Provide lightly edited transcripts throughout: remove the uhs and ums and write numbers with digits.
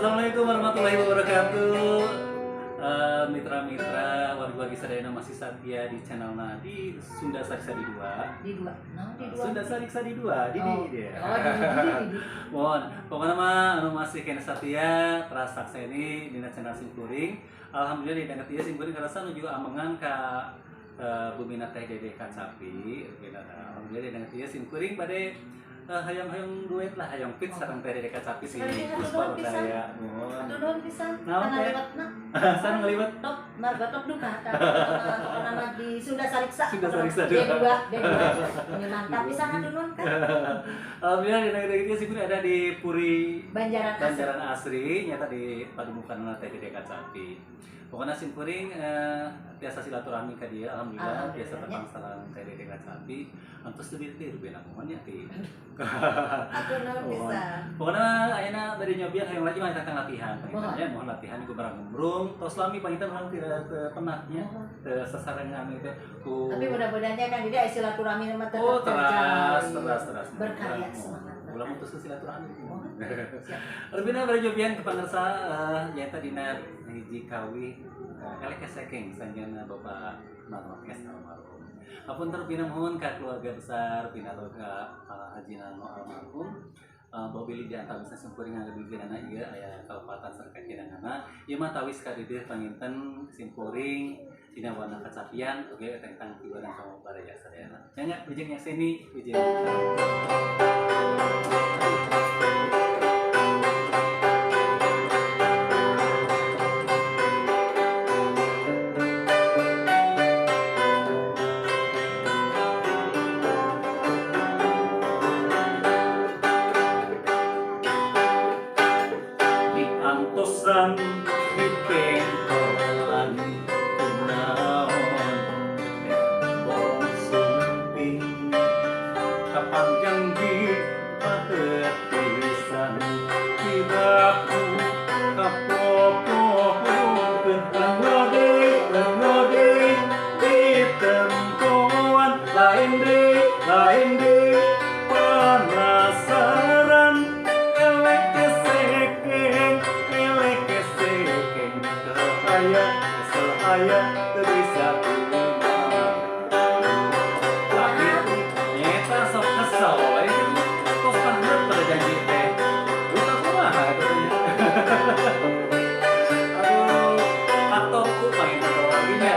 Assalamualaikum warahmatullahi wabarakatuh. Mitra-mitra warga sadayana masih setia di channel di Sunda Sariksa di 2. Di dua. Nah, di dua. Sunda Sariksa di 2, di Oh. di dia. Oh, di. Mohon, pokoknya mah anu masih keneh satia teras sakseni dina channel simkuring. Alhamdulillah di danget ieu simkuring ngarasa nuju amengan ka Bumina Teh Dede Kacapi. Alhamdulillah di danget ieu simkuring bade hayang-hayang duet lah, hayang fit sareng Teh Dede Kacapi si Sekali lagi, Puspa hatur nuhun pisan. Udaya. Mohon. Atur nuhun pisan. Naon, Karena Teh? liwetna. San ngaliwet. Top, marga top duka tah. Pokokna mah di Sunda Sariksa. Sunda Sariksa D2, D2. Ini mantap pisan, hatur nuhun kan. Alhamdulillah di danget ieu simkuring ada di Puri Banjaran Asri. Banjaran Asri, nyata di Padepokan Teh Dede Kacapi. Pokoknya simkuring tiasa silaturahmi ka dieu, alhamdulillah tiasa tepang sareng Teh Dede Kacapi. Antos teu teh rupina mohon ya ti. Hatur nuhun pisan. Pokoknya ayeuna bade nyobian hayang lagi mah tentang latihan. Panginten nya mohon latihan ku barang ngumrung, tos lami panginten urang tidak teu penatnya, teu sasarengan itu ku. Tapi mudah-mudahannya kan jadi silaturahmi mah tetap Oh, teras, terjalin. teras, teras. Berkarya Mohon. semangat. Ulah mutus silaturahmi. Mohon. Siap. Rupina bade nyobian ke pangersa nyaeta dina hiji kawih elek kesekeng sanjana Bapak Marwan S almarhum. Apunten rupina mohon ka keluarga besar pina atau ka Haji Nano almarhum. Bahwa bilih di antawisna simkuring ngagedugeunana ieu aya kalepatan sareng kakiranganna. Ieu mah tawis ka didieu panginten simkuring dina warna kacapian oge tentang piwarang ka baraya sadayana. Nya wilujeng nyakseni, wilujeng. Diantosan di pengkolan kunaon tembok sumping kapanjang di patetisan piraku kapopohokeun lengo deui ditempoan lain deui penasaran elek kesekeng elek kesekeng aya kesel aya teu bisa kumaha. Akhir nyeta sok kesel we tos paneut pada janji teh buka kumaha eta teh. Aduh, aktorku paling lagi nya.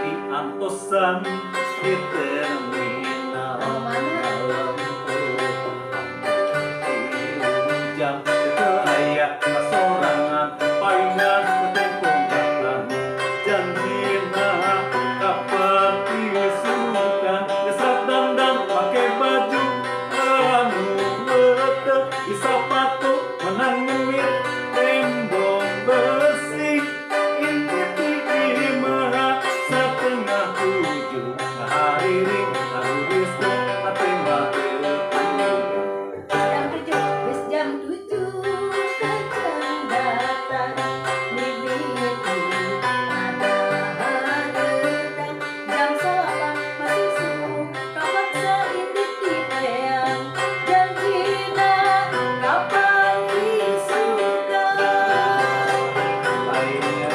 Diantosan di terminal Anu mana? Jam teu aya kasorangan paingan tetengkongkan janjina kapan isukan gesrak dandan pake baju anu leuteuk di sapatu menang nyemir tembong bersih inti ti imah 6:30 ngahariring ngahuris teh ate mah teu. Jam 7, wis jam 7 kejang datang mimiti ada hareudang jam 9 masih subuh kapaksa indit di teang janjina kapan isukan. Lainnya.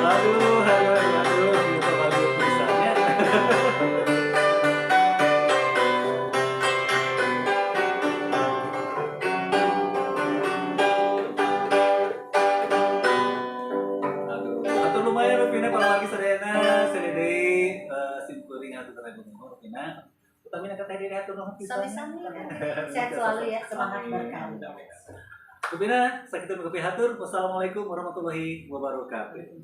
Aduh, aduh, aduh, gitu lagu pisannya. Aduh, atur lumayan rupina kalau lagi sadayana, sadaya deui simkuring hatur nuhun rupina. Utamina ka Teh Dede hatur nuhun pisan. Sami-sami. Sehat selalu ya, semangat berkarya. Rupina sakitu nu hatur. Wassalamualaikum warahmatullahi wabarakatuh.